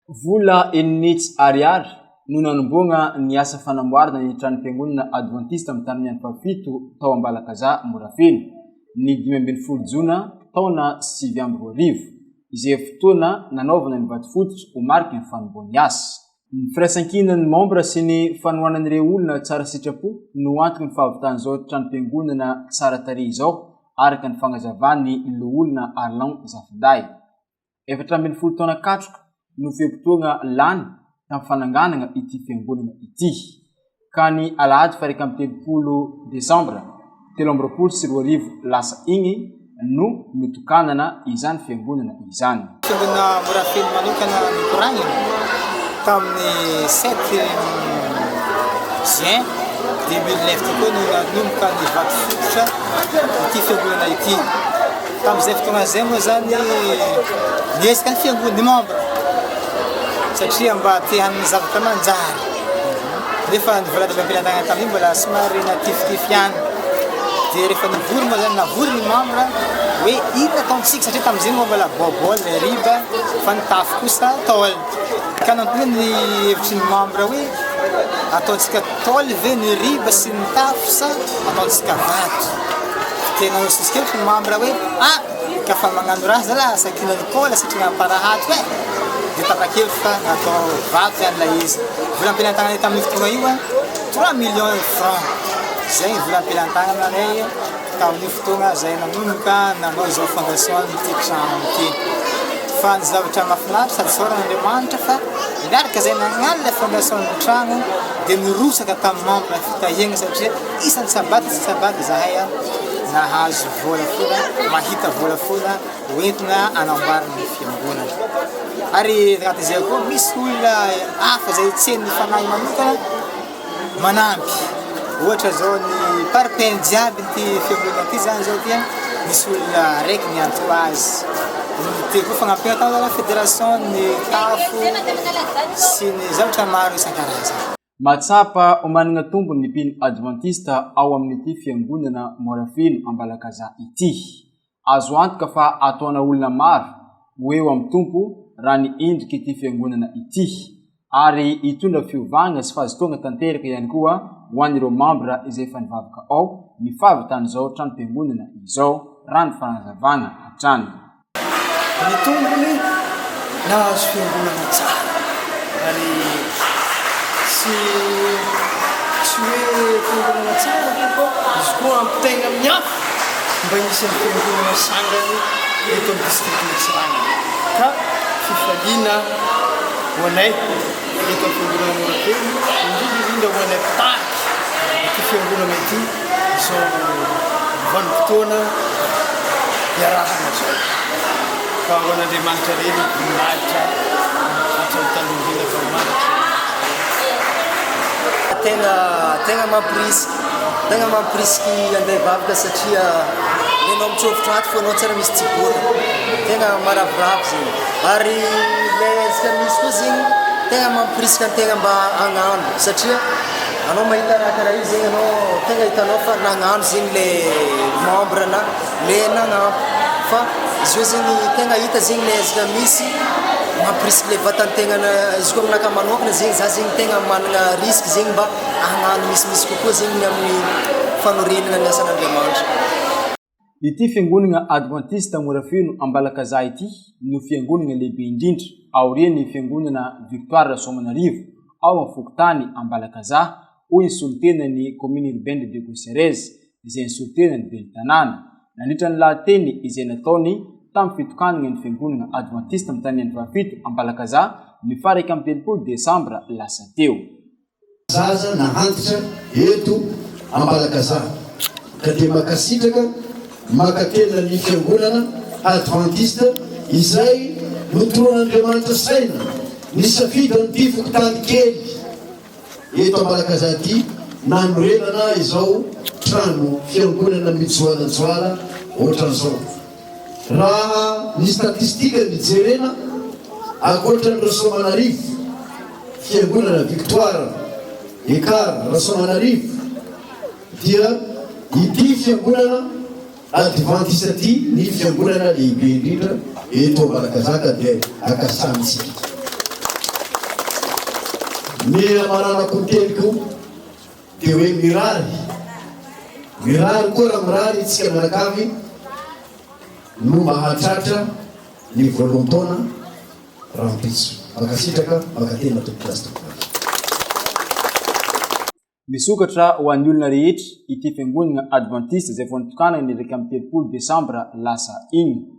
Vola eninetsy ariary no nanombohana ny asa fanamboarana ny tranom-piangonana Advantista amin'ny tanin'ny andro fahafito tao Ambalakazaha Morafeno, ny 15 jona taona 2009, izay fotoana nanaovana ny vatofototra ho mariky ny fanombohan'ny asa. Ny firaisankinan'ny mambra sy ny fanohanan'ireo olona tsara sitrapo no antoky ny fahavitan'izao tranom-piangonana tsara tarehy izao, araka ny fagnazavan'ny loholona Arlan Zafidahy. 14 taona katroka no fe-potoana lany tamin'ny fananganana ity fiangonana ity, ka ny alahady faha 31 desambra 2023 lasa iny no notokanana izany fiangonana izany. Fiangonana Morafeno manokana nikoragnina tamin'ny sept juin 2009 ty koa no nanomboka ny vato fototra ity fiangonana ity. Tamin'izay fotoana izay moa zany niezaka ny fiangonana, ny membre satria mba te hanana zavatra manjary nefa ny vola avy am-pelatanana tamin'iny mbola somary natifitify ihany. Dia rehefa nivory moa zany, navory ny membre hoe inona ataontsika satria tamin'izay moa mbola bôbô ilay riba fa ny tafo kosa tôle. Ka nampiana ny hevitry ny membre hoe ataontsika tôle ve ny riba sy ny tafo sa ataontsika vato. Dia nanao soso-kevitra ny membre hoe ah! Ka fa magnano raha zalahy asakina ny cola satria mamparahato eh! Dia tapa-kevitra fa natao vato ihany ilay izy. Vola am-pelantagnanay tamin'io fotoana io an, trois millions de francs. Izay ny vola am-pelantagnanay tamin'io fotoana izay nanomboka nanao izao fondation ity trano ity. Fa ny zavatra mahafinaritra sady isaorana Andriamanitra fa niaraka izay nagnano ilay fondation ny trano dia nirotsaka tamin'ny membre fitahiagna satria Isan'ny sabata sy sabata izahay nahazo vola foana, mahita vola foana hoentina hanamboarana ny fiangonana. Ary anatin'izay koa misy olona hafa izay tsenin'ny fanahy manokana manampy. Ohatra izao ny parpaing jiaby ity fiangonana ity izany izao dia nisy olona araiky niantoka azy. Ny koa fanampiana tamin'ny fédération ny tafo sy ny zavatra maro isan-karazany. Mahatsapa ho manana tombony ny mpino advantista ao amin'ity fiangonana Morafeno Ambalakazaha ity. Azo antoka fa ataona olona maro ho eo amin'ny Tompo raha ny endrik'ity fiangonana ity, ary hitondra fiovana sy fahazotoana tanteraka ihany koa ho an'ireo mambra izay efa nivavaka ao ny fahavitan'izao tranom-piangonana izao, raha ny fanazavana hatrany. Ny tombony nahazo fiangonana tsara ary tsy tsy hoe fiangonana tsara akory fa izy koa ampitaina amin'ny hafa mba hisian'ny fiangonana sangany eto amin'ny distrikan'Antsiranana ka fifaliana ho anay eto amin'ny fiangonana Morafeno indrindra indrindra ho anay mpitarika ity fiangonana ity. izao vanim-potoana iarahana izao. Fa ho an'Andriamanitra irery ny voninahitra hatramin'ny taloha indrindra ka ho mandrakizay mandrakizay. Tegna tegna mampirisika, tegna mampirisiky andeha hivavaka satria le anao mitsôfotro ato fô anao tsy ary misy tsiboaka, tegna maravoravo zegny ary le ezaka misy koa zegny tegna mampirisika antegna mba hagnano satria Anao mahita raha karaha io zegny anao tegna hitanao fa nagnano zegny le membre na le nagnampy fa izy io zegny tegna hita zegny le ezaka misy mampirisika le vatan-tegna izy koa aminakahy manokana zegny za zegny tegna managna risque zegny mba hagnano misimisy kokoa zegny ny amin'ny fanorenana ny asan'Andriamanitra. Ity fiangonana Advantista Morafeno Ambalakazaha ity no fiangonana lehibe indrindra aorian'ny fiangonana Victoire Rasoamanarivo ao amin'ny fokontany Ambalakazaha, hoy ny solontenan'ny Commune Urbaine de Diego Suarez izay nisolo tena ny ben'ny tanàna, nandritra ny lahateny izay nataony tamin'ny fitokanana ny fiangonana Advantista Mitan'ny Andro Fahafito Ambalakazaha ny faha 31 desambra lasa teo. Zaza na antitra eto Ambalakazaha ka dia mankasitraka mankatelina ny Fiangonana Adventiste izay notoroan'Andriamanitra saina nisafidy an'ity fokontany kely eto Ambalakazaha ity nanorenana izao trano fiangonana mijoalajoala ohatran'izao. Raha ny statistika no jerena, ankoatra an'i Rasoamanarivo, Fiangonana Victoire, Ekar Rasoamanarivo, dia ity Fiangonana Advantista ity ny fiangonana lehibe indrindra eto Ambalakazaka dia ankasitrahantsika. Ny hamaranako ny teniko dia hoe mirary, mirary koa raha mirary isika mianakavy no mahatratra ny voalohan-taona rahampitso. Mankasitraka, mankatelina tompoko lahy sy tompokovavy. Misokatra ho an'ny olona rehetra ity fiangonana advantista izay vao nitokanana ny 31 desambra lasa iny.